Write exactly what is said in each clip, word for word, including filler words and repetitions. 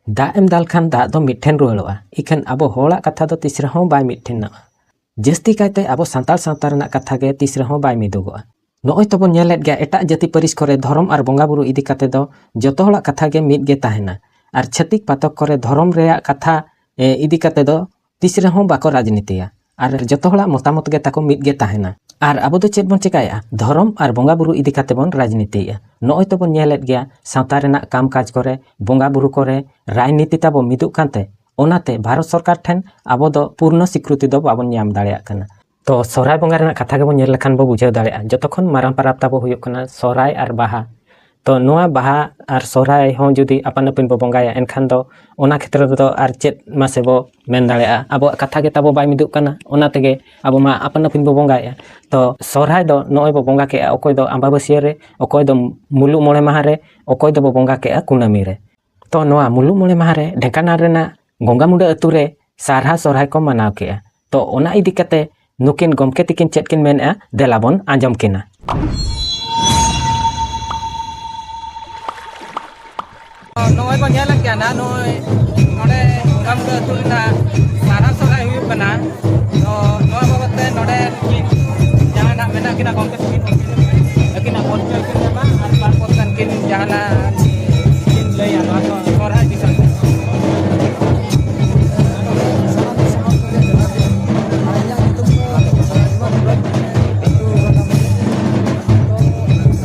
ᱫᱟᱜ ᱮᱢ ᱫᱟᱞ ᱠᱷᱟᱱ ᱫᱟᱜ ᱫᱚ ᱢᱤᱫ ᱴᱷᱮᱱ ᱨᱩᱣᱟᱹᱲᱚᱜᱼᱟ, ᱤᱠᱷᱟᱹᱱ ᱟᱵᱚ ᱦᱚᱲᱟᱜ ᱠᱟᱛᱷᱟ ᱫᱚ ᱛᱤᱥ ᱨᱮᱦᱚᱸ ᱵᱟᱭ ᱢᱤᱫ ᱴᱷᱮᱱᱚᱜᱼᱟ᱾ ᱡᱟᱹᱥᱛᱤ ᱠᱟᱭᱛᱮ ᱟᱵᱚ ᱥᱟᱱᱛᱟᱲ ᱥᱟᱶᱛᱟ ᱨᱮᱱᱟᱜ ᱠᱟᱛᱷᱟ ᱜᱮ ᱛᱤᱥ ᱨᱮᱦᱚᱸ ᱵᱟᱭ ᱢᱤᱫᱚᱜᱚᱜᱼᱟ᱾ ᱱᱚᱜᱼᱚᱭ ᱛᱚᱵᱚᱱ ᱧᱮᱞᱮᱫ ᱜᱮᱭᱟ, ᱮᱴᱟᱜ ᱡᱟᱹᱛᱤ ᱯᱟᱹᱨᱤᱥ ᱠᱚᱨᱮ ᱫᱷᱚᱨᱚᱢ ᱟᱨ ᱵᱚᱸᱜᱟ ᱵᱩᱨᱩ ᱤᱫᱤ ᱠᱟᱛᱮ ᱫᱚ ᱡᱚᱛᱚ ᱦᱚᱲᱟᱜ ᱠᱟᱛᱷᱟ ᱜᱮ ᱢᱤᱫ ᱜᱮ ᱛᱟᱦᱮᱱᱟ, ᱟᱨ ᱪᱷᱟᱹᱛᱤᱠ ᱯᱟᱛᱚᱠ ᱠᱚᱨᱮ ᱫᱷᱚᱨᱚᱢ ᱨᱮᱭᱟᱜ ᱠᱟᱛᱷᱟ, ᱮ, ᱤᱫᱤ ᱠᱟᱛᱮ ᱫᱚ ᱛᱤᱥ ᱨᱮᱦᱚᱸ ᱵᱟᱠᱚ ᱨᱟᱡᱽᱱᱤᱛᱤᱭᱟ᱾ ᱟᱨ ᱡᱚᱛᱚ ᱦᱚᱲᱟᱜ ᱢᱚᱛᱟᱢᱚᱛ ᱜᱮ ᱛᱟᱠᱚ ᱢᱤᱫ ᱜᱮ ᱛᱟᱦᱮᱱᱟ᱾ ᱟᱨ ᱟᱵᱚ ᱫᱚ ᱪᱮᱫ ᱵᱚᱱ ᱪᱮᱠᱟᱭᱮᱫᱼᱟ? ᱫᱷᱚᱨᱚᱢ ᱟᱨ ᱵᱚᱸᱜᱟ ᱵᱩᱨᱩ ᱤᱫᱤ ᱠᱟᱛᱮ ᱵᱚᱱ ᱨᱟᱡᱽᱱᱤᱛᱤᱭᱮᱫᱼᱟ᱾ ᱱᱚᱜᱼᱚᱭ ᱛᱚᱵᱚᱱ ᱧᱮᱞᱮᱫ ᱜᱮᱭᱟ, ᱥᱟᱶᱛᱟ ᱨᱮᱱᱟᱜ ᱠᱟᱢ ᱠᱟᱡᱽ ᱠᱚᱨᱮ, ᱵᱚᱸᱜᱟ ᱵᱩᱨᱩ ᱠᱚᱨᱮ, ᱨᱟᱡᱽᱱᱤᱛᱤ ᱛᱟᱵᱚ ᱢᱤᱫᱚᱜ ᱠᱟᱱᱛᱮ, ᱚᱱᱟᱛᱮ ᱵᱷᱟᱨᱚᱛ ᱥᱚᱨᱠᱟᱨ ᱴᱷᱮᱱ ᱟᱵᱚ ᱫᱚ ᱯᱩᱨᱱᱚ ᱥᱤᱠᱨᱩᱛᱤ ᱫᱚ ᱵᱟᱵᱚᱱ ᱧᱟᱢ ᱫᱟᱲᱮᱭᱟᱜ ᱠᱟᱱᱟ᱾ ᱛᱚ, ᱥᱚᱦᱨᱟᱭ ᱵᱚᱸᱜᱟ ᱨᱮᱱᱟᱜ ᱠᱟᱛᱷᱟ ᱜᱮᱵᱚᱱ ᱧᱮᱞ ᱞᱮᱠᱷᱟᱱ ᱵᱚ ᱵᱩᱡᱷᱟᱹᱣ ᱫᱟᱲᱮᱭᱟᱜᱼᱟ, ᱡᱚᱛᱚ ᱠᱷᱚᱱ ᱢᱟᱨᱟᱝ ᱯᱟᱨᱟᱵᱽ ᱛᱟᱵᱚ ᱦᱩᱭᱩᱜ ᱠᱟᱱᱟ ᱥᱚᱦᱨᱟᱭ ᱟᱨ ᱵᱟᱦᱟ᱾ ᱛᱚ, ᱱᱚᱣᱟ ᱵᱟᱦᱟ ᱟᱨ ᱥᱚᱦᱨᱟᱭ ᱦᱚᱸ ᱡᱩᱫᱤ ᱟᱯᱟᱱ ᱟᱹᱯᱤᱱ ᱵᱚ ᱵᱚᱸᱜᱟᱭᱟ, ᱮᱱᱠᱷᱟᱱ ᱫᱚ ᱚᱱᱟ ᱠᱷᱮᱛᱨᱚ ᱨᱮᱫᱚ ᱟᱨ ᱪᱮᱫ ᱢᱟᱥᱮ ᱵᱚ ᱢᱮᱱ ᱫᱟᱲᱮᱭᱟᱜᱼᱟ? ᱟᱵᱚᱣᱟᱜ ᱠᱟᱛᱷᱟ ᱜᱮ ᱛᱟᱵᱚ ᱵᱟᱭ ᱢᱤᱫᱚᱜ ᱠᱟᱱᱟ᱾ ᱚᱱᱟ ᱛᱮᱜᱮ ᱟᱵᱚ ᱢᱟ ᱟᱯᱟᱱ ᱟᱹᱯᱤᱱ ᱵᱚ ᱵᱚᱸᱜᱟᱭᱮᱫᱼᱟ᱾ ᱛᱚ, ᱥᱚᱦᱨᱟᱭ ᱫᱚ ᱱᱚᱜᱼᱚᱭ ᱵᱚ ᱵᱚᱸᱜᱟ ᱠᱮᱜᱼᱟ, ᱚᱠᱚᱭ ᱫᱚ ᱟᱢᱵᱟᱵᱟᱹᱥᱭᱟᱹ ᱨᱮ, ᱚᱠᱚᱭ ᱫᱚ ᱢᱩᱞᱩᱜ ᱢᱚᱬᱮ ᱢᱟᱦᱟ ᱨᱮ, ᱚᱠᱚᱭ ᱫᱚᱵᱚ ᱵᱚᱸᱜᱟ ᱠᱮᱜᱼᱟ ᱠᱩᱱᱟᱹᱢᱤ ᱨᱮ᱾ ᱛᱚ, ᱱᱚᱣᱟ ᱢᱩᱞᱩᱜ ᱢᱚᱬᱮ ᱢᱟᱦᱟ ᱨᱮ ᱰᱷᱮᱸᱠᱟᱱᱟᱲ ᱨᱮᱱᱟᱜ ᱜᱚᱝᱜᱟ ᱢᱩᱸᱰᱟᱹ ᱟᱹᱛᱩ ᱨᱮ ᱥᱟᱨᱦᱟᱣ ᱥᱚᱦᱨᱟᱭ ᱠᱚ ᱢᱟᱱᱟᱣ ᱠᱮᱜᱼᱟ᱾ ᱛᱚ, ᱚᱱᱟ ᱤᱫᱤ ᱠᱟᱛᱮ ᱱᱩᱠᱤᱱ ᱜᱚᱢᱠᱮ ᱛᱤᱠᱤᱱ ᱪᱮᱫ ᱠᱤᱱ ᱢᱮᱱᱮᱜᱼᱟ, ᱫᱮᱞᱟ ᱵᱚᱱ ᱟᱸᱡᱚᱢ ᱠᱤᱱᱟ᱾ ᱱᱚᱜᱼᱚᱭ ᱵᱚᱱ ᱧᱮᱞᱮᱫ ᱜᱮᱭᱟ ᱱᱟᱜ, ᱱᱚᱜᱼᱚᱭ ᱱᱚᱰᱮ ᱜᱚᱝᱜᱟ ᱢᱩᱸᱰᱟᱹ ᱟᱹᱛᱩ ᱨᱮᱱᱟᱜ ᱥᱟᱨᱦᱟᱣ ᱥᱚᱦᱨᱟᱭ ᱦᱩᱭᱩᱜ ᱠᱟᱱᱟ᱾ ᱛᱚ, ᱱᱚᱣᱟ ᱵᱟᱵᱚᱫ ᱛᱮ ᱱᱚᱰᱮ ᱡᱟᱦᱟᱸ ᱱᱟᱜ ᱢᱮᱱᱟᱜ ᱠᱤᱱᱟ ᱜᱚᱢᱠᱮ ᱛᱟᱹᱠᱤᱱ, ᱟᱹᱠᱤᱱᱟᱜ ᱯᱚᱨᱤᱪᱚᱭ ᱠᱤᱱ ᱮᱢᱟ ᱟᱨ ᱵᱟᱨ ᱯᱚᱫ ᱜᱟᱱ ᱠᱤᱱ ᱡᱟᱦᱟᱱᱟᱜ ᱠᱤᱱ ᱞᱟᱹᱭᱟ ᱱᱚᱣᱟ ᱥᱚ-, ᱥᱚᱦᱨᱟᱭ ᱵᱤᱥᱚᱭ ᱛᱮ᱾ ᱥᱟᱱᱟᱢ ᱠᱚ ᱥᱟᱱᱟᱢ ᱠᱚᱜᱮ ᱡᱚᱦᱟᱨ ᱜᱮ᱾ ᱟᱨ ᱤᱧᱟᱹᱜ ᱧᱩᱛᱩᱢ ᱫᱚ ᱨᱟᱡᱽᱠᱩᱢᱟᱨ ᱦᱮᱢᱵᱨᱚᱢ, ᱟᱹᱛᱩ ᱜᱟᱰᱟᱢᱩᱰᱩ᱾ ᱛᱚ,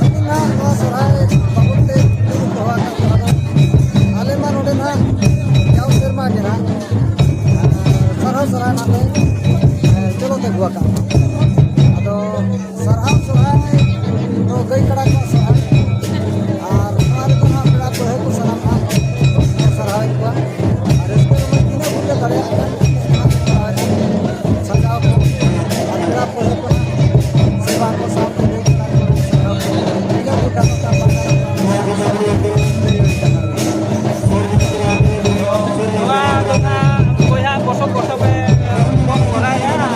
ᱟᱹᱞᱤᱧ ᱱᱟᱦᱟᱜ ᱱᱚᱣᱟ ᱥᱚᱦᱨᱟᱭ ᱵᱟᱵᱚᱫ ᱛᱮ ᱠᱩᱠᱞᱤ ᱞᱤᱧ ᱫᱚᱦᱚ ᱟᱠᱟᱫ ᱵᱚᱱᱟ ᱫᱚ, ᱟᱞᱮ ᱢᱟ ᱱᱚᱰᱮ ᱱᱟᱦᱟᱜ ᱡᱟᱣ ᱥᱮᱨᱢᱟ ᱜᱮ ᱱᱟᱦᱟᱜ ᱥᱟᱨᱦᱟᱣ ᱥᱚᱦᱨᱟᱭ ᱱᱟᱦᱟᱜ ᱞᱮ, ᱮ, ᱪᱚᱞᱚᱛ ᱟᱹᱜᱩ ᱟᱠᱟᱫ ᱵᱚᱱᱟ᱾ ᱟᱫᱚ ᱥᱟᱨᱦᱟᱣ ᱥᱚᱦᱨᱟᱭ ᱫᱚ ᱜᱟᱹᱭ ᱠᱟᱰᱟ ᱠᱚᱣᱟᱜ ᱥᱚᱦᱨᱟᱭ᱾ ᱟᱨ ᱱᱚᱣᱟ ᱨᱮᱫᱚ ᱱᱟᱦᱟᱜ ᱯᱮᱲᱟ ᱯᱟᱹᱲᱦᱟᱹ ᱠᱚ ᱥᱟᱱᱟᱢ ᱱᱟᱦᱟᱜ ᱠᱚ ᱥᱟᱨᱦᱟᱣᱮᱫ ᱠᱚᱣᱟ᱾ ᱟᱨ ᱨᱟᱹᱥᱠᱟᱹ ᱨᱚᱢᱚᱡᱽ ᱛᱤᱱᱟᱹᱜ ᱵᱷᱳᱨ ᱞᱮ ᱫᱟᱲᱮᱭᱟᱜ ᱠᱟᱱ, ᱚᱱᱟ ᱠᱚ ᱥᱟᱨᱦᱟᱣᱮᱫ ᱠᱚᱣᱟ᱾ ᱥᱟᱡᱟᱣ ᱠᱚ ᱟᱨ ᱯᱮᱲᱟ ᱯᱟᱹᱲᱦᱟᱹ ᱠᱚ ᱱᱟᱦᱟᱜ ᱥᱮᱵᱟ ᱠᱚ ᱥᱟᱶᱛᱮ ᱜᱟᱹᱭ ᱠᱟᱰᱟ ᱠᱚ ᱥᱟᱨᱦᱟᱣ ᱠᱚ᱾ ᱤᱱᱟᱹ ᱠᱚ ᱠᱟᱛᱷᱟ ᱠᱟᱱ ᱵᱟᱝ ᱜᱟᱱᱚᱜ ᱠᱟᱱᱟ᱾ ᱱᱚᱣᱟ ᱫᱚ ᱱᱟᱦᱟᱜ ᱵᱚᱭᱦᱟ ᱵᱚᱥᱚ ᱵᱚᱥᱚ ᱯᱮ ᱵᱚᱱ ᱠᱚᱨᱟᱣᱮᱫᱼᱟ᱾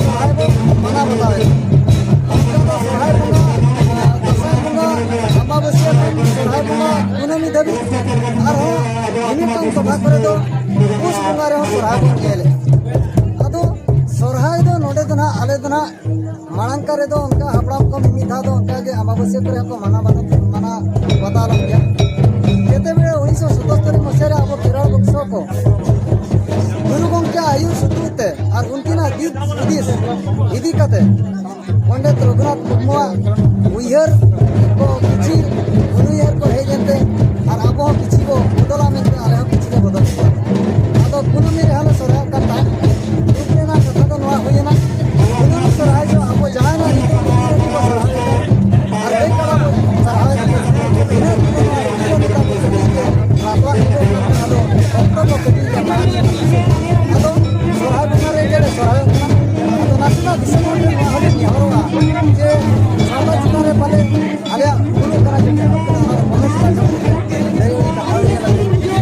ᱥᱚᱨᱦᱟᱭ ᱵᱚᱱ ᱢᱟᱱᱟᱣ ᱵᱟᱛᱟᱣᱮᱫᱟ᱾ ᱚᱱᱠᱟ ᱫᱚ ᱥᱚᱨᱦᱟᱭ ᱵᱚᱸᱜᱟ, ᱫᱟᱸᱥᱟᱭ ᱵᱚᱸᱜᱟ ᱟᱢᱵᱟᱵᱟᱹᱥᱭᱟᱹ ᱠᱷᱚᱱ ᱥᱚᱨᱦᱟᱭ ᱵᱚᱸᱜᱟ ᱠᱩᱱᱟᱹᱢᱤ ᱫᱷᱟᱹᱵᱤᱡ ᱟᱨᱦᱚᱸ ᱢᱤᱢᱤᱫᱴᱟᱝ ᱴᱚᱴᱷᱟ ᱠᱚᱨᱮ ᱫᱚ ᱯᱩᱥ ᱵᱚᱸᱜᱟ ᱨᱮᱦᱚᱸ ᱥᱚᱨᱦᱟᱭ ᱵᱚᱱ ᱧᱮᱞᱮᱫᱼᱟ᱾ ᱟᱫᱚ ᱥᱚᱨᱦᱟᱭ ᱫᱚ ᱱᱚᱰᱮ ᱫᱚ ᱱᱟᱦᱟᱜ, ᱟᱞᱮ ᱫᱚ ᱱᱟᱦᱟᱜ ᱢᱟᱲᱟᱝ ᱠᱟᱨ ᱨᱮᱫᱚ ᱚᱱᱠᱟ ᱦᱟᱯᱲᱟᱢ ᱠᱚ ᱢᱤᱢᱤᱫ ᱫᱷᱟᱣ ᱫᱚ ᱚᱱᱠᱟ ᱜᱮ ᱟᱢᱵᱟᱵᱟᱹᱥᱭᱟᱹ ᱠᱚᱨᱮ ᱦᱚᱸᱠᱚ ᱢᱟᱱᱟᱣ ᱵᱟᱛᱟᱣ, ᱢᱟᱱᱟᱣ ᱵᱟᱛᱟᱣ ᱞᱮᱫ ᱜᱮᱭᱟ᱾ ᱡᱮᱛᱮ ᱵᱮᱲᱟ ᱩᱱᱤᱥᱥᱚ ᱥᱚᱛᱚᱥᱛᱚᱨᱤ ᱢᱟᱥᱤᱦᱟ ᱨᱮ ᱟᱵᱚ ᱠᱷᱮᱨᱣᱟᱲ ᱵᱚᱝᱥᱚ ᱠᱚ ᱜᱩᱨᱩ ᱜᱚᱢᱠᱮ ᱟᱹᱭᱩᱨ ᱥᱩᱛᱩᱜ ᱛᱮ ᱟᱨ ᱩᱱᱠᱤᱱᱟᱜ ᱫᱤᱥ ᱦᱩᱫᱤᱥ ᱤᱫᱤ ᱠᱟᱛᱮ ᱯᱚᱱᱰᱤᱛ ᱨᱚᱜᱷᱩᱱᱟᱛᱷ ᱢᱩᱨᱢᱩᱣᱟᱜ ᱩᱭᱦᱟᱹᱨ ᱠᱚ ᱠᱤᱪᱷᱤ ᱩᱱᱩᱭᱦᱟᱹᱨ ᱠᱚ ᱦᱮᱡ ᱮᱱᱛᱮ ᱟᱨ ᱟᱵᱚ ᱦᱚᱸ ᱠᱤᱪᱷᱤ ᱵᱚ ᱵᱚᱫᱚᱞᱟ ᱢᱮᱱᱛᱮ ᱟᱞᱮ ᱦᱚᱸ ᱠᱤᱪᱷᱤ ᱞᱮ ᱵᱚᱫᱚᱞ ᱠᱮᱫᱟ᱾ ᱟᱫᱚ ᱠᱩᱱᱟᱹᱢᱤ ᱨᱮᱦᱚᱸ ᱞᱮ ᱥᱚᱨᱦᱟᱭᱚᱜ ᱠᱟᱱ ᱛᱟᱦᱮᱸᱫ᱾ ᱫᱩᱠ ᱨᱮᱱᱟᱜ ᱠᱟᱛᱷᱟ ᱫᱚ ᱱᱚᱣᱟ ᱦᱩᱭᱮᱱᱟ, ᱠᱩᱱᱟᱹᱢᱤ ᱥᱚᱨᱦᱟᱭ ᱫᱚ ᱟᱵᱚ ᱡᱟᱦᱟᱱᱟᱜ ᱨᱤᱛᱤ ᱱᱤᱛᱤ ᱨᱮᱜᱮ ᱵᱚ ᱥᱚᱨᱦᱟᱭᱚᱜ ᱠᱟᱱᱟ᱾ ᱟᱨ ᱵᱮᱝᱜᱚᱞ ᱟᱵᱚ ᱥᱚᱨᱦᱟᱭ ᱨᱮ ᱤᱱᱟᱹ ᱠᱚᱜᱮ ᱱᱚᱣᱟ ᱨᱤᱛᱤ ᱟᱹᱨᱤ ᱛᱟᱵᱚ ᱠᱟᱹᱴᱤᱡ ᱛᱮ ᱵᱟᱯᱞᱟ ᱠᱚᱫᱚ ᱟᱫᱚ ᱚᱠᱛᱚ ᱠᱚ ᱠᱟᱹᱴᱤᱡ ᱞᱮ ᱢᱟᱲᱟᱝ ᱧᱚᱜ ᱠᱮᱫᱟ᱾ ᱟᱫᱚ ᱥᱚᱨᱦᱟᱭ ᱵᱚᱸᱜᱟ ᱨᱮ ᱜᱮᱞᱮ ᱥᱚᱨᱦᱟᱭᱚᱜ ᱠᱟᱱᱟ᱾ ᱟᱫᱚ ᱱᱟᱥᱮᱱᱟᱜ ᱫᱤᱥᱚᱢ ᱦᱚᱲ ᱴᱷᱮᱱ ᱱᱚᱣᱟ ᱦᱚᱸᱞᱤᱧ ᱱᱮᱦᱚᱨᱚᱜᱼᱟ ᱡᱮ ᱥᱟᱶᱛᱟ ᱪᱮᱛᱟᱱ ᱨᱮ ᱯᱟᱞᱮ ᱟᱞᱮᱭᱟᱜ ᱵᱷᱩᱞ ᱠᱟᱱᱟ, ᱡᱮ ᱚᱱᱟ ᱫᱚ ᱢᱚᱱᱮ ᱥᱟᱱᱟ ᱠᱟᱱᱟ᱾ ᱞᱟᱹᱭ ᱠᱟᱛᱷᱟ ᱦᱩᱭ ᱠᱟᱱᱟ᱾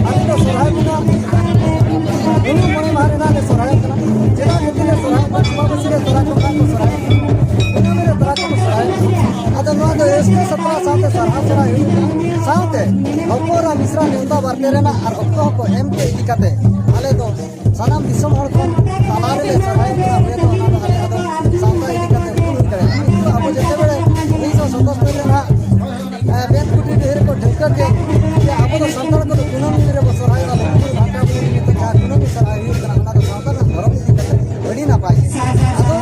ᱟᱞᱮ ᱫᱚ ᱥᱚᱨᱦᱟᱭ ᱵᱚᱸᱜᱟ ᱢᱩᱞᱩᱜ ᱢᱚᱬᱮ ᱢᱟᱦᱟ ᱨᱮᱱᱟᱜ ᱞᱮ ᱥᱚᱨᱦᱟᱭᱚᱜ ᱠᱟᱱᱟ᱾ ᱪᱮᱫᱟᱜ ᱠᱷᱟᱹᱛᱤᱨ ᱞᱮ ᱥᱚᱨᱦᱟᱭᱚᱜ ᱠᱟᱱᱟ? ᱟᱢᱵᱟᱵᱟᱹᱥᱭᱟᱹ ᱨᱮ ᱛᱚᱨᱟ ᱠᱚ ᱠᱚ ᱥᱚᱨᱦᱟᱭᱚᱜ ᱠᱟᱱᱟ, ᱠᱩᱱᱟᱹᱢᱤ ᱨᱮ ᱛᱚᱨᱟ ᱠᱚ ᱠᱚ ᱥᱚᱨᱦᱟᱭᱚᱜ ᱠᱟᱱᱟ᱾ ᱟᱫᱚ ᱱᱚᱣᱟ ᱫᱚ ᱨᱟᱹᱥᱠᱟᱹ ᱥᱟᱯᱲᱟᱣ ᱥᱟᱶᱛᱮ ᱥᱟᱨᱦᱟᱣ ᱥᱚᱨᱦᱟᱭ ᱦᱩᱭᱩᱜ ᱠᱟᱱᱟ᱾ ᱥᱟᱶᱛᱮ ᱦᱚᱯᱚᱱ ᱮᱨᱟ ᱢᱤᱥᱨᱟ ᱱᱮᱣᱛᱟ ᱵᱟᱨᱛᱮ ᱨᱮᱱᱟᱜ ᱟᱨ ᱚᱠᱛᱚ ᱦᱚᱸᱠᱚ ᱮᱢ ᱠᱮᱫ ᱤᱫᱤ ᱠᱟᱛᱮ ᱟᱞᱮ ᱫᱚ ᱥᱟᱱᱟᱢ ᱫᱤᱥᱚᱢ ᱦᱚᱲ ᱠᱷᱚᱱ ᱛᱟᱞᱟ ᱨᱮᱞᱮ ᱥᱚᱨᱦᱟᱭᱚᱜ ᱠᱟᱱᱟ᱾ ᱦᱳᱭᱛᱳ ᱚᱱᱟ ᱫᱚ ᱟᱞᱮᱭᱟᱜ ᱫᱚ ᱥᱟᱶᱛᱟ ᱤᱫᱤ ᱠᱟᱛᱮ ᱵᱷᱩᱞ ᱦᱩᱭ ᱫᱟᱲᱮᱭᱟᱜᱼᱟ, ᱠᱤᱱᱛᱩ ᱟᱵᱚ ᱡᱮᱛᱮ ᱵᱮᱲᱮ ᱩᱱᱤᱥᱥᱚ ᱥᱚᱛᱚᱥᱛᱚᱨ ᱨᱮ ᱱᱟᱦᱟᱜ, ᱮ, ᱵᱮᱫ ᱠᱩᱴᱤ ᱰᱟᱹᱦᱤ ᱨᱮᱠᱚ ᱴᱷᱟᱹᱣᱠᱟᱹ ᱠᱮᱫ ᱡᱮ ᱟᱵᱚ ᱫᱚ ᱥᱟᱱᱛᱟᱲ ᱠᱚᱫᱚ ᱠᱩᱱᱟᱹᱢᱤ ᱨᱮᱵᱚ ᱥᱚᱨᱦᱟᱭᱚᱜᱼᱟ, ᱞᱩᱜᱩ ᱵᱩᱨᱩ ᱜᱷᱟᱱᱴᱟ ᱵᱟᱲᱮ ᱱᱤᱢᱤᱛᱛᱮ ᱡᱟᱦᱟᱸ ᱠᱩᱱᱟᱹᱢᱤ ᱥᱚᱨᱦᱟᱭ ᱦᱩᱭᱩᱜ ᱠᱟᱱᱟ, ᱚᱱᱟ ᱫᱚ ᱥᱟᱶᱛᱟ ᱨᱮᱱᱟᱜ ᱫᱷᱚᱨᱚᱢ ᱤᱫᱤ ᱠᱟᱛᱮ ᱟᱹᱰᱤ ᱱᱟᱯᱟᱭ ᱜᱮ᱾ ᱟᱫᱚ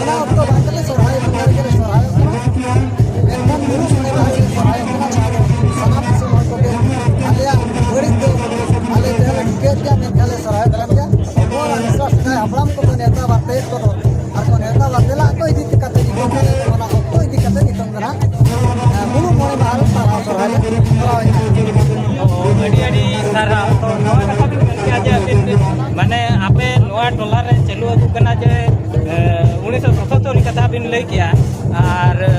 ᱚᱱᱟ ᱚᱠᱛᱚ ᱵᱟᱝ ᱠᱟᱛᱮ ᱥᱚᱨᱦᱟᱭ ᱵᱚᱸᱜᱟ ᱨᱮᱜᱮ ᱞᱮ ᱥᱚᱨᱦᱟᱭᱚᱜ ᱠᱟᱱᱟ᱾ ᱢᱮᱱᱠᱷᱟᱱ ᱢᱩᱞᱩᱜ ᱢᱚᱬᱮ ᱢᱟᱦᱟ ᱨᱮ ᱥᱚᱨᱦᱟᱭᱚᱜ ᱠᱟᱱᱟ᱾ ᱱᱚᱣᱟ ᱫᱚ ᱥᱟᱱᱟᱢ ᱫᱤᱥᱚᱢ ᱦᱚᱲ ᱠᱚᱜᱮ ᱟᱞᱮᱭᱟᱜ ᱵᱟᱹᱲᱤᱡ ᱫᱚ ᱟᱞᱮ ᱡᱟᱦᱟᱸ ᱞᱮ ᱴᱷᱤᱠᱟᱹᱭᱮᱫ ᱜᱮᱭᱟ, ᱢᱮᱱᱠᱷᱟᱱ ᱞᱮ ᱥᱚᱨᱦᱟᱭᱚᱜ ᱠᱟᱱ ᱜᱮᱭᱟ᱾ ᱟᱵᱚᱣᱟᱜ ᱚᱱᱟ ᱢᱤᱥᱨᱟ ᱥᱮᱫᱟᱭ ᱦᱟᱯᱲᱟᱢ ᱠᱚᱠᱚ ᱱᱮᱣᱛᱟ ᱵᱟᱨᱛᱮᱭᱮᱫ ᱠᱚᱫᱚ ᱟᱨ ᱠᱚ ᱱᱮᱣᱛᱟ ᱵᱟᱨᱛᱮ ᱞᱟᱜ ᱠᱚ ᱤᱫᱤ ᱠᱟᱛᱮ ᱱᱤᱛᱚᱝ ᱫᱚ ᱚᱱᱟ ᱚᱠᱛᱚ ᱤᱫᱤ ᱠᱟᱛᱮ ᱱᱤᱛᱚᱝ ᱫᱚ ᱱᱟᱦᱟᱜ, ᱮ, ᱢᱩᱞᱩᱜ ᱢᱚᱬᱮ ᱢᱟᱦᱟ ᱨᱮ ᱥᱟᱨᱦᱟᱣ ᱥᱚᱨᱦᱟᱭ ᱞᱮ ᱠᱚᱨᱟᱣᱮᱫᱼᱟ᱾ ᱚ, ᱟᱹᱰᱤ ᱟᱹᱰᱤ ᱥᱟᱨᱦᱟᱣ᱾ ᱛᱚ, ᱱᱚᱣᱟ ᱠᱟᱛᱷᱟ ᱵᱤᱱ ᱢᱮᱱ ᱠᱮᱜᱼᱟ ᱡᱮ ᱟᱹᱵᱤᱱ, ᱢᱟᱱᱮ, ᱟᱯᱮ ᱱᱚᱣᱟ ᱴᱚᱞᱟ ᱨᱮ ᱪᱟᱹᱞᱩ ᱟᱹᱜᱩᱜ ᱠᱟᱱᱟ ᱡᱮ, ᱮ, ᱩᱱᱤᱥᱥᱚ ᱥᱚᱛᱚᱥᱛᱚᱨᱤ ᱠᱟᱛᱷᱟ ᱵᱤᱱ ᱞᱟᱹᱭ ᱠᱮᱜᱼᱟ, ᱟᱨ, ᱮ,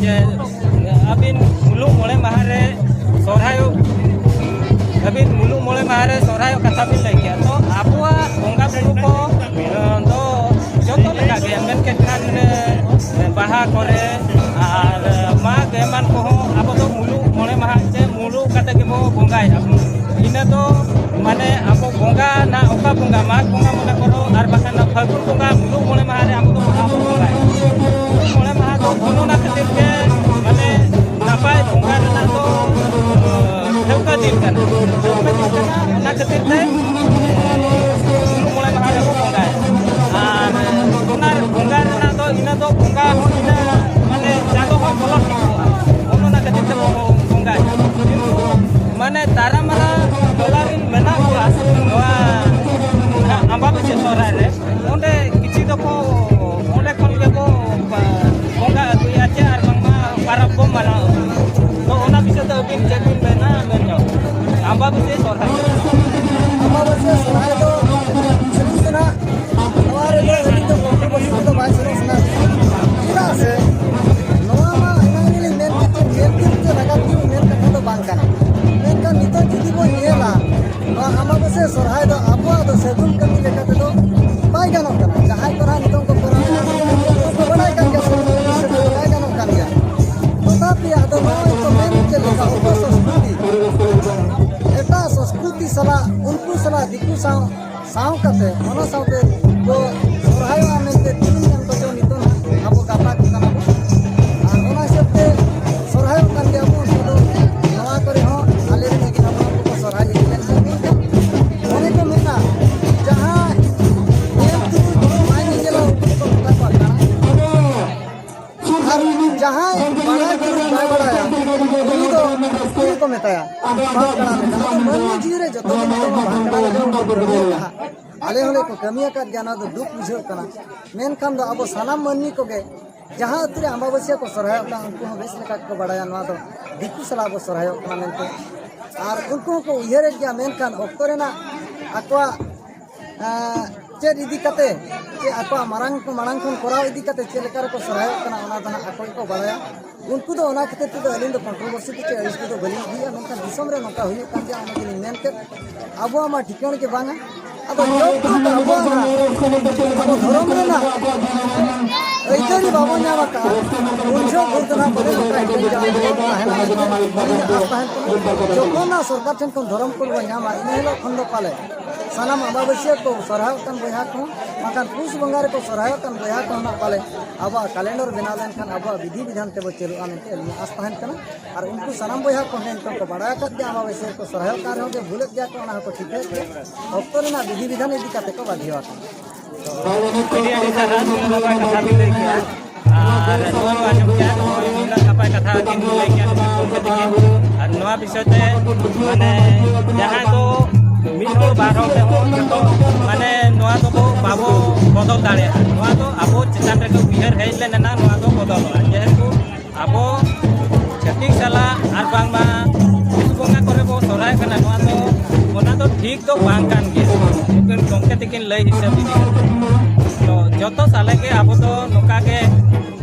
ᱡᱮ ᱟᱹᱵᱤᱱ ᱢᱩᱞᱩᱜ ᱢᱚᱬᱮ ᱢᱟᱦᱟ ᱨᱮ ᱥᱚᱨᱦᱟᱭᱚᱜ, ᱟᱹᱵᱤᱱ ᱢᱩᱞᱩᱜ ᱢᱚᱬᱮ ᱢᱟᱦᱟ ᱨᱮ ᱥᱚᱨᱦᱟᱭᱚᱜ ᱠᱟᱛᱷᱟ ᱵᱤᱱ ᱞᱟᱹᱭ ᱠᱮᱜᱼᱟ, ᱛᱚ ᱟᱵᱚᱣᱟᱜ ᱵᱚᱸᱜᱟ ᱵᱩᱨᱩ ᱠᱚ, ᱮ, ᱫᱚ ᱡᱚᱛᱚ ᱞᱮᱠᱟ ᱜᱮ ᱠᱚᱨᱮ ᱟᱨ ᱢᱟᱜᱽ ᱮᱢᱟᱱ ᱠᱚᱦᱚᱸ ᱟᱵᱚ ᱫᱚ ᱢᱩᱞᱩᱜ ᱢᱚᱬᱮ ᱢᱟᱦᱟ ᱪᱮ ᱢᱩᱞᱩᱜ ᱠᱟᱛᱮ ᱜᱮᱵᱚ ᱵᱚᱸᱜᱟᱭᱟ᱾ ᱤᱱᱟᱹ ᱫᱚ ᱢᱟᱱᱮ ᱟᱵᱚ ᱵᱚᱸᱜᱟ ᱨᱮᱱᱟᱜ ᱚᱠᱟ ᱵᱚᱸᱜᱟ, ᱢᱟᱜᱽ ᱵᱚᱸᱜᱟ ᱢᱚᱱᱮ ᱠᱚᱨᱚ ᱟᱨ ᱵᱟᱠᱷᱟᱱ ᱯᱷᱟᱹᱜᱩᱱ ᱵᱚᱸᱜᱟ ᱢᱩᱞᱩᱜ ᱢᱚᱬᱮ ᱢᱟᱦᱟ ᱨᱮ ᱟᱵᱚ ᱫᱚ ᱵᱚᱸᱜᱟ ᱵᱚᱱ ᱵᱚᱸᱜᱟᱭᱟ᱾ ᱢᱩᱞᱩᱜ ᱢᱚᱬᱮ ᱢᱟᱦᱟ ᱫᱚ ᱚᱱᱟ ᱠᱷᱟᱹᱛᱤᱨ ᱜᱮ ᱢᱟᱱᱮ ᱱᱟᱯᱟᱭ ᱵᱚᱸᱜᱟ ᱨᱮᱱᱟᱜ ᱫᱚ ᱴᱷᱟᱹᱣᱠᱟᱹ ᱫᱤᱱ ᱠᱟᱱᱟ᱾ ᱴᱷᱟᱹᱣᱠᱟᱹ ᱫᱤᱱ ᱠᱟᱱᱟ, ᱚᱱᱟ ᱠᱷᱟᱹᱛᱤᱨ ᱛᱮ ᱢᱩᱞᱩᱜ ᱢᱚᱬᱮ ᱢᱟᱦᱟ ᱨᱮᱵᱚ ᱵᱚᱸᱜᱟᱭᱟ᱾ ᱟᱨ ᱚᱱᱟ ᱵᱚᱸᱜᱟ ᱨᱮᱱᱟᱜ ᱫᱚ ᱤᱱᱟᱹ ᱫᱚ ᱵᱚᱸᱜᱟ ᱦᱚᱸ ᱤᱱᱟᱹ ᱢᱟᱱᱮ ᱪᱟᱸᱫᱚ ᱦᱚᱸ ᱵᱚᱞᱚ ᱴᱷᱤᱠᱚᱜᱼᱟ᱾ ᱚᱱᱮ ᱚᱱᱟ ᱠᱷᱟᱹᱛᱤᱨ ᱛᱮᱵᱚ ᱵᱚᱸᱜᱟᱭᱟ᱾ ᱠᱤᱱᱛᱩ ᱢᱟᱱᱮ ᱛᱟᱨᱟ ᱢᱟᱨᱟ ᱴᱚᱞᱟ ᱨᱮᱱ ᱢᱮᱱᱟᱜ ᱠᱚᱣᱟ ᱱᱚᱣᱟ ᱟᱢᱵᱟᱵᱟᱹᱥᱭᱟᱹ ᱥᱚᱦᱨᱟᱭ ᱨᱮ, ᱚᱸᱰᱮ ᱠᱤᱪᱷᱩ ᱫᱚᱠᱚ ᱚᱸᱰᱮ ᱠᱷᱚᱱ ᱜᱮᱵᱚ ᱵᱚᱸᱜᱟ ᱟᱹᱜᱩᱭᱟ ᱪᱮ ᱟᱨ ᱵᱟᱝᱢᱟ ᱯᱟᱨᱟᱵᱽ ᱵᱚ ᱢᱟᱱᱟᱣ ᱟᱹᱜᱩᱭᱟ᱾ ᱛᱚ ᱚᱱᱟ ᱵᱤᱥᱚᱭ ᱛᱮ ᱟᱹᱵᱤᱱ ᱪᱮᱫ ᱵᱤᱱ ᱢᱮᱱᱟ ᱢᱮᱱ ᱧᱚᱜ? ᱟᱢᱵᱟᱵᱟᱹᱥᱭᱟᱹ ᱥᱚᱦᱨᱟᱭ᱾ ᱟᱢᱵᱟᱵᱟᱹᱥᱭᱟᱹ ᱥᱚᱦᱨᱟᱭ ᱫᱚ ᱥᱟᱹᱨᱤ ᱥᱮ ᱱᱟᱜ ᱱᱚᱣᱟ ᱨᱮᱫᱚ ᱟᱹᱞᱤᱧ ᱫᱚ ᱠᱚᱱᱴᱨᱳᱵᱷᱟᱨᱥᱤ ᱠᱚᱫᱚ ᱵᱟᱭ ᱥᱮᱱᱚᱜ ᱥᱟᱱᱟ ᱞᱤᱧᱟ᱾ ᱪᱮᱫᱟᱜ ᱥᱮ ᱱᱚᱣᱟ ᱢᱟ ᱮᱱᱟᱝ ᱨᱮᱞᱤᱧ ᱢᱮᱱ ᱠᱮᱫ ᱡᱮ ᱧᱮᱞ ᱛᱤᱭᱳᱜ ᱪᱮ ᱞᱟᱜᱟ ᱛᱤᱭᱳᱜ ᱢᱮᱱ ᱠᱟᱛᱷᱟ ᱫᱚ ᱵᱟᱝ ᱠᱟᱱᱟ᱾ ᱢᱮᱱᱠᱷᱟᱱ ᱱᱤᱛᱚᱜ ᱡᱩᱫᱤ ᱵᱚᱱ ᱧᱮᱞᱟ, ᱱᱚᱣᱟ ᱟᱢᱵᱟᱵᱟᱹᱥᱭᱟᱹ ᱥᱚᱨᱦᱟᱭ ᱫᱚ ᱟᱵᱚᱣᱟᱜ ᱫᱚ ᱥᱟᱹᱜᱩᱱ ᱠᱟᱹᱢᱤ ᱞᱮᱠᱟ ᱛᱮᱫᱚ ᱵᱟᱭ ᱜᱟᱱᱚᱜ ᱠᱟᱱᱟ᱾ ᱡᱟᱦᱟᱸᱭ ᱠᱚ ᱱᱟᱦᱟᱜ ᱱᱤᱛᱚᱜ ᱠᱚ ᱠᱚᱨᱟᱣᱮᱫᱼᱟ, ᱩᱱᱠᱩ ᱠᱚ ᱵᱟᱲᱟᱭ ᱠᱟᱱ ᱜᱮᱭᱟ, ᱥᱟᱹᱜᱩᱱ ᱠᱟᱹᱢᱤ ᱞᱮᱠᱟ ᱛᱮᱫᱚ ᱵᱟᱭ ᱜᱟᱱᱚᱜ ᱠᱟᱱ ᱜᱮᱭᱟ᱾ ᱛᱚᱛᱷᱟᱯᱤ ᱟᱫᱚ ᱱᱚᱜᱼᱚᱭ ᱠᱚ ᱢᱮᱱ ᱪᱮᱫ ᱞᱮᱠᱟ ᱚᱯᱚ ᱥᱚᱸᱥᱠᱨᱤᱛᱤ, ᱮᱴᱟᱜ ᱥᱚᱸᱥᱠᱨᱤᱛᱤ ᱥᱟᱞᱟᱜ, ᱩᱱᱠᱩ ᱥᱟᱞᱟᱜ, ᱫᱤᱠᱩ ᱥᱟᱶ ᱥᱟᱶ ᱠᱟᱛᱮ, ᱚᱱᱟ ᱥᱟᱶᱛᱮ ᱠᱚ ᱥᱚᱨᱦᱟᱭᱚᱜᱼᱟ ᱢᱮᱱᱛᱮ ᱛᱤᱱᱟᱹᱜ ᱜᱟᱱ ᱠᱚᱪᱚ ᱱᱤᱛᱚᱜ ᱱᱟᱦᱟᱜ ᱟᱵᱚ ᱜᱟᱛᱟᱠ ᱠᱟᱱᱟ ᱵᱚᱱ᱾ ᱟᱨ ᱚᱱᱟ ᱦᱤᱥᱟᱹᱵ ᱛᱮ ᱥᱚᱨᱦᱟᱭᱚᱜ ᱠᱟᱱ ᱜᱮᱭᱟ ᱵᱚᱱ᱾ ᱟᱫᱚ ᱱᱚᱣᱟ ᱠᱚᱨᱮ ᱦᱚᱸ ᱟᱞᱮ ᱨᱮᱱ ᱟᱹᱜᱤᱞ ᱦᱟᱯᱲᱟᱢ ᱠᱚᱠᱚ ᱥᱚᱨᱦᱟᱭ ᱤᱫᱤ ᱞᱮᱱ ᱠᱷᱟᱱ, ᱢᱮᱱᱠᱷᱟᱱ ᱚᱱᱮ ᱠᱚ ᱢᱮᱱᱟ, ᱡᱟᱦᱟᱸ ᱧᱮᱞ ᱛᱩᱞᱩᱡ ᱵᱟᱭ ᱧᱮᱧᱮᱞᱟ, ᱩᱱᱠᱩ ᱫᱚᱠᱚ ᱢᱮᱛᱟ ᱠᱚᱣᱟ ᱠᱟᱬᱟ᱾ ᱟᱨ ᱡᱟᱦᱟᱸᱭ ᱵᱟᱲᱟᱭ ᱛᱩᱞᱩᱡ ᱵᱟᱭ ᱵᱟᱲᱟᱭᱟ, ᱩᱱᱤ ᱫᱚ ᱪᱮᱫ ᱠᱚ ᱢᱮᱛᱟᱭᱟ? ᱵᱟᱝ ᱠᱟᱬᱟ ᱞᱮᱠᱟ᱾ ᱟᱫᱚ ᱢᱟᱹᱱᱢᱤ ᱡᱤᱣᱤ ᱨᱮ ᱡᱚᱛᱚ ᱜᱮ ᱱᱤᱛᱚᱜ ᱢᱟ ᱵᱟᱝ ᱠᱟᱬᱟ ᱞᱮᱠᱟ ᱵᱚᱱ ᱠᱟᱹᱢᱤᱭᱮᱫ ᱛᱟᱦᱮᱸᱫ᱾ ᱟᱞᱮ ᱦᱚᱸᱞᱮ ᱠᱟᱹᱢᱤ ᱟᱠᱟᱫ ᱜᱮᱭᱟ, ᱱᱚᱣᱟ ᱫᱚ ᱫᱩᱠ ᱵᱩᱡᱷᱟᱹᱜ ᱠᱟᱱᱟ᱾ ᱢᱮᱱᱠᱷᱟᱱ ᱫᱚ ᱟᱵᱚ ᱥᱟᱱᱟᱢ ᱢᱟᱹᱱᱢᱤ ᱠᱚᱜᱮ ᱡᱟᱦᱟᱸ ᱟᱹᱛᱩ ᱨᱮ ᱟᱢᱵᱟᱵᱟᱹᱥᱭᱟᱹ ᱠᱚ ᱥᱚᱨᱦᱟᱭᱚᱜ ᱠᱟᱱᱟ, ᱩᱱᱠᱩ ᱦᱚᱸ ᱵᱮᱥ ᱞᱮᱠᱟ ᱜᱮᱠᱚ ᱵᱟᱲᱟᱭᱟ ᱱᱚᱣᱟ ᱫᱚ ᱫᱤᱠᱩ ᱥᱟᱞᱟᱜ ᱵᱚ ᱥᱚᱨᱦᱟᱭᱚᱜ ᱠᱟᱱᱟ ᱢᱮᱱᱛᱮ᱾ ᱟᱨ ᱩᱱᱠᱩ ᱦᱚᱸᱠᱚ ᱩᱭᱦᱟᱹᱨᱮᱫ ᱜᱮᱭᱟ, ᱢᱮᱱᱠᱷᱟᱱ ᱚᱠᱛᱚ ᱨᱮᱱᱟᱜ, ᱮᱸ, ᱪᱮᱫ ᱤᱫᱤ ᱠᱟᱛᱮ, ᱪᱮ ᱟᱠᱚᱣᱟᱜ ᱢᱟᱨᱟᱝ, ᱢᱟᱲᱟᱝ ᱠᱷᱚᱱ ᱠᱚᱨᱟᱣ ᱤᱫᱤ ᱠᱟᱛᱮ ᱪᱮᱫ ᱞᱮᱠᱟ ᱨᱮᱠᱚ ᱥᱚᱨᱦᱟᱭᱚᱜ ᱠᱟᱱᱟ, ᱚᱱᱟ ᱫᱚ ᱦᱟᱸᱜ ᱟᱠᱚ ᱜᱮᱠᱚ ᱵᱟᱲᱟᱭᱟ᱾ ᱩᱱᱠᱩ ᱫᱚ ᱚᱱᱟ ᱠᱷᱟᱹᱛᱤᱨ ᱛᱮᱫᱚ ᱟᱹᱞᱤᱧ ᱫᱚ ᱠᱚᱱᱴᱨᱳᱵᱷᱟᱨᱥᱤ ᱫᱚ ᱪᱮᱫ ᱟᱹᱲᱤᱥ ᱛᱮᱫᱚ ᱵᱟᱹᱞᱤᱧ ᱤᱫᱤᱭᱟ, ᱢᱮᱱᱠᱷᱟᱱ ᱫᱤᱥᱚᱢ ᱨᱮ ᱱᱚᱝᱠᱟ ᱦᱩᱭᱩᱜ ᱠᱟᱱ ᱜᱮᱭᱟ, ᱚᱱᱟ ᱜᱮᱞᱤᱧ ᱢᱮᱱ ᱠᱮᱫ᱾ ᱟᱵᱚᱣᱟᱜ ᱢᱟ ᱴᱷᱤᱠᱟᱹᱱ ᱜᱮ ᱵᱟᱝᱟ᱾ ᱟᱫᱚ ᱡᱚᱵ ᱛᱚᱠ ᱟᱵᱚᱣᱟᱜ ᱱᱟ-, ᱟᱵᱚ ᱫᱷᱚᱨᱚᱢ ᱨᱮᱱᱟᱜ ᱟᱹᱭᱫᱟᱹᱨᱤ ᱵᱟᱵᱚ ᱧᱟᱢ ᱩᱱ ᱡᱚᱦᱚᱜ ᱵᱷᱳᱨ ᱫᱚ ᱱᱟᱦᱟᱜ ᱵᱚᱞᱮ ᱱᱚᱝᱠᱟ ᱦᱤᱡᱩᱜ ᱡᱟᱦᱟᱸ ᱫᱚ ᱛᱟᱦᱮᱱᱟ ᱢᱮᱱᱛᱮ ᱟᱹᱞᱤᱧᱟᱜ ᱟᱥ ᱛᱟᱦᱮᱱ ᱠᱟᱱᱟ᱾ ᱡᱚᱠᱷᱚᱱ ᱱᱟᱦᱟᱜ ᱥᱚᱨᱠᱟᱨ ᱴᱷᱮᱱ ᱠᱷᱚᱱ ᱫᱷᱚᱨᱚᱢ ᱠᱳᱰ ᱵᱚᱱ ᱧᱟᱢᱟ, ᱤᱱᱟᱹ ᱦᱤᱞᱳᱜ ᱠᱷᱚᱱ ᱫᱚ ᱯᱟᱞᱮ ᱥᱟᱱᱟᱢ ᱟᱢᱵᱟᱵᱟᱹᱥᱭᱟᱹ ᱠᱚ ᱥᱚᱨᱦᱟᱭᱚᱜ ᱠᱟᱱ ᱵᱚᱭᱦᱟ ᱠᱚᱦᱚᱸ, ᱵᱟᱝᱠᱷᱟᱱ ᱯᱩᱥ ᱵᱚᱸᱜᱟ ᱨᱮᱠᱚ ᱥᱚᱨᱦᱟᱭᱚᱜ ᱠᱟᱱ ᱵᱚᱭᱦᱟ ᱠᱚᱦᱚᱸ ᱱᱟᱦᱟᱜ ᱯᱟᱞᱮ ᱟᱵᱚᱣᱟᱜ ᱠᱮᱞᱮᱱᱰᱟᱨ ᱵᱮᱱᱟᱣ ᱞᱮᱱᱠᱷᱟᱱ ᱟᱵᱚᱣᱟᱜ ᱵᱤᱫᱷᱤ ᱵᱤᱫᱷᱟᱱ ᱛᱮᱵᱚ ᱪᱟᱹᱞᱩᱜᱼᱟ ᱢᱮᱱᱛᱮ ᱟᱹᱞᱤᱧᱟᱜ ᱟᱥ ᱛᱟᱦᱮᱱ ᱠᱟᱱᱟ᱾ ᱟᱨ ᱩᱱᱠᱩ ᱥᱟᱱᱟᱢ ᱵᱚᱭᱦᱟ ᱠᱚ ᱦᱮᱸ ᱱᱤᱛᱚᱜ ᱠᱚ ᱵᱟᱲᱟᱭ ᱟᱠᱟᱫ ᱜᱮᱭᱟ, ᱟᱢᱵᱟᱵᱟᱹᱥᱭᱟᱹ ᱨᱮᱠᱚ ᱥᱚᱨᱦᱟᱭᱚᱜ ᱠᱟᱱ ᱨᱮᱦᱚᱸ ᱡᱮ ᱵᱷᱩᱞᱮᱫ ᱜᱮᱭᱟ ᱠᱚ, ᱚᱱᱟ ᱦᱚᱸᱠᱚ ᱴᱷᱤᱠᱟᱹᱭᱮᱫ ᱜᱮᱭᱟ᱾ ᱚᱠᱛᱚ ᱨᱮᱱᱟᱜ ᱵᱤᱫᱷᱤ ᱵᱤᱫᱷᱟᱱ ᱤᱫᱤ ᱠᱟᱛᱮ ᱠᱚ ᱵᱟᱫᱷᱭᱚ ᱟᱠᱟᱱᱟ᱾ ᱟᱹᱰᱤ ᱟᱹᱰᱤ ᱥᱟᱨᱦᱟᱣ, ᱱᱟᱯᱟᱭ ᱠᱟᱛᱷᱟ ᱵᱤᱱ ᱞᱟᱹᱭ ᱠᱮᱜᱼᱟ᱾ ᱟᱨ ᱱᱚᱣᱟ ᱟᱸᱡᱚᱢ ᱠᱮᱜᱼᱟ, ᱱᱩᱱᱟᱹᱜ ᱱᱟᱯᱟᱭ ᱠᱟᱛᱷᱟ ᱠᱤᱱ ᱞᱟᱹᱭ ᱠᱮᱜᱼᱟ ᱱᱩᱠᱤᱱ ᱜᱚᱢᱠᱮ ᱛᱟᱹᱠᱤᱱ᱾ ᱟᱨ ᱱᱚᱣᱟ ᱵᱤᱥᱚᱭ ᱛᱮ ᱢᱟᱱᱮ ᱡᱟᱦᱟᱸᱭ ᱫᱚ ᱢᱤᱫ ᱦᱚᱲ ᱵᱟᱨ ᱦᱚᱲ ᱛᱮᱦᱚᱸ ᱡᱚᱛᱚ ᱢᱟᱱᱮ ᱱᱚᱣᱟ ᱫᱚᱵᱚ ᱵᱟᱵᱚ ᱵᱚᱫᱚᱞ ᱫᱟᱲᱮᱭᱟᱜᱼᱟ᱾ ᱱᱚᱣᱟ ᱫᱚ ᱟᱵᱚ ᱪᱮᱛᱟᱱ ᱨᱮᱜᱮ ᱩᱭᱦᱟᱹᱨ ᱦᱮᱡ ᱞᱮᱱ ᱮᱱᱟ, ᱱᱚᱣᱟ ᱫᱚ ᱵᱚᱫᱚᱞᱚᱜᱼᱟ᱾ ᱡᱮᱦᱮᱛᱩ ᱟᱵᱚ ᱪᱷᱟᱹᱛᱤᱠ ᱥᱟᱞᱟᱜ ᱟᱨ ᱵᱟᱝᱢᱟ ᱯᱩᱥ ᱵᱚᱸᱜᱟ ᱠᱚᱨᱮ ᱵᱚ ᱥᱚᱨᱦᱟᱭ ᱠᱟᱱᱟ, ᱱᱚᱣᱟ ᱫᱚ, ᱚᱱᱟ ᱫᱚ ᱴᱷᱤᱠ ᱫᱚ ᱵᱟᱝ ᱠᱟᱱ ᱜᱮᱭᱟ᱾ ᱱᱩᱠᱤᱱ ᱜᱚᱢᱠᱮ ᱛᱟᱹᱠᱤᱱ ᱞᱟᱹᱭ ᱦᱤᱥᱟᱹᱵ ᱤᱫᱤ ᱠᱟᱛᱮ᱾ ᱛᱚ ᱡᱚᱛᱚ ᱥᱟᱞᱮ ᱜᱮ ᱟᱵᱚ ᱫᱚ ᱱᱚᱝᱠᱟ ᱜᱮ,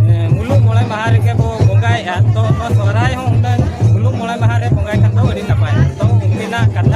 ᱮ, ᱢᱩᱞᱩᱜ ᱢᱚᱬᱮ ᱢᱟᱦᱟ ᱨᱮᱜᱮ ᱵᱚ ᱵᱚᱸᱜᱟᱭᱮᱫᱼᱟ᱾ ᱛᱚ ᱱᱚᱣᱟ ᱥᱚᱦᱨᱟᱭ ᱦᱚᱸ ᱦᱩᱱᱟᱹᱝ ᱢᱩᱞᱩᱜ ᱢᱚᱬᱮ ᱢᱟᱦᱟ ᱨᱮ ᱵᱚᱸᱜᱟᱭ ᱠᱷᱟᱱ ᱫᱚ ᱟᱹᱰᱤ ᱱᱟᱯᱟᱭ᱾ ᱛᱚ ᱩᱱᱠᱤᱱᱟᱜ ᱠᱟᱛᱷᱟ